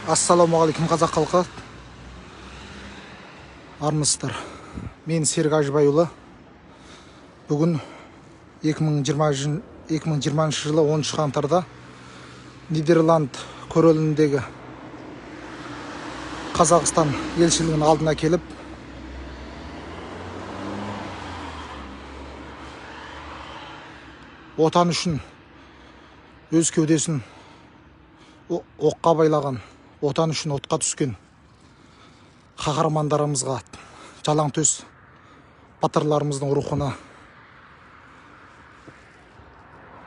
Ассалаумағалейкум, қазақ халқы, армысыздар! Мен Серік Ажыбайұлы. Бүгін 2020 жылы 10 қаңтарда Нидерланд короліндегі Қазақстан елшілігінің алдына келіп, отан үшін өз кеудесін оққа байлаған, отан үшін отқа түскен қаһармандарымызға, жалаңтөс батырларымыздың рухына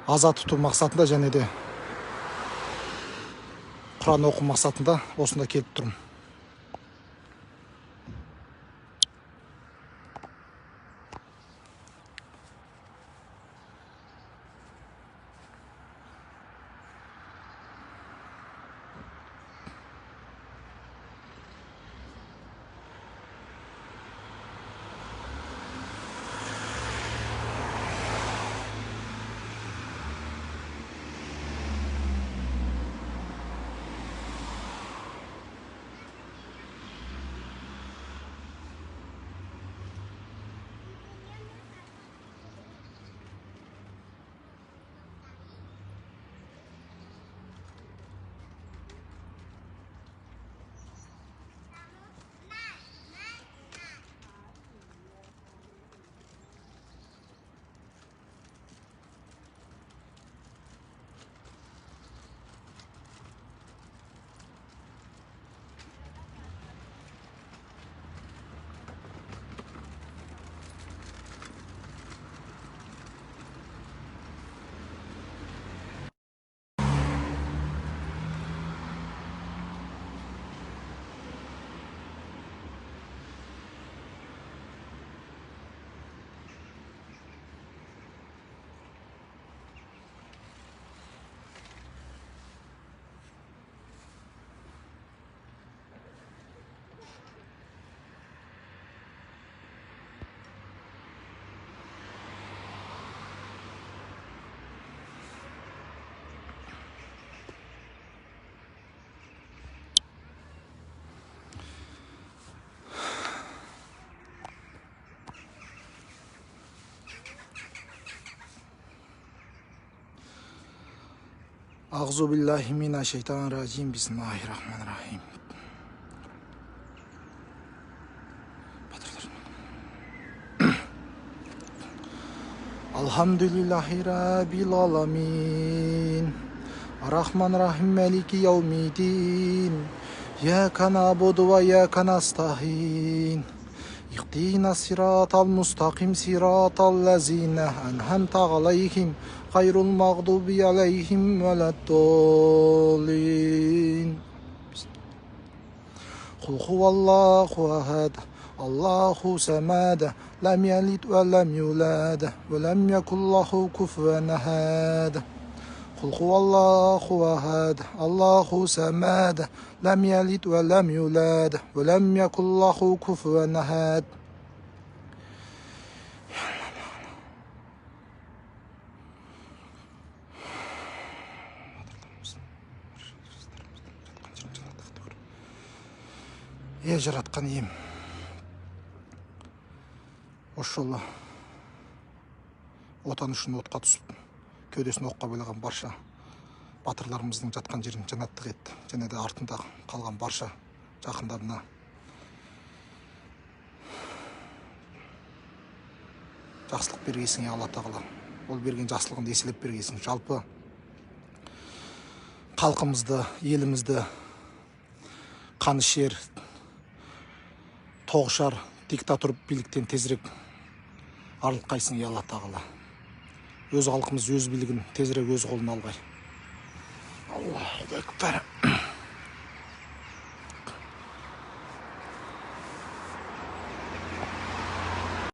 аза тұту мақсатында және де Құран оқу мақсатында осында келіп тұрмын. Ағзу биллахи мина шайтан ражим, бисмиллахи-рахмани-рахим. Алхамдулиллахи раббил аламин, аррахман рахим, малики яумиддин, ияка набуду ва ияка настаин, ихдина сиратал мустақим, сиратал лазина анъамта алайхим, ғайрул мағдуби алайхим валад-доллин. Қул хуаллаху ахад, Аллаху самад, лам ялид ва лам юлад, ва лам якул лаху куфуан ахад. Қул хуаллаху ахад, Аллаху самад, лам ялид ва лам юлад, ва лам якул лаху куфуан ахад. Е, жаратқан ием, осы жолы отан үшін отқа түсіп, кеудесін оққа байлаған барша батырларымыздың жатқан жерін жәннаттық етті, және де артында қалған барша жақындарына жақсылық бергейсің, Алла тағала. Ол берген жақсылығын еселеп бергейсің. Жалпы халқымызды, елімізді қанішер, тоғышар диктатор биліктен тезірек арылтқайсың, Алла тағала. Өз халқымыз өз билігін тезірек өз қолына алғай. Аллаху акбар.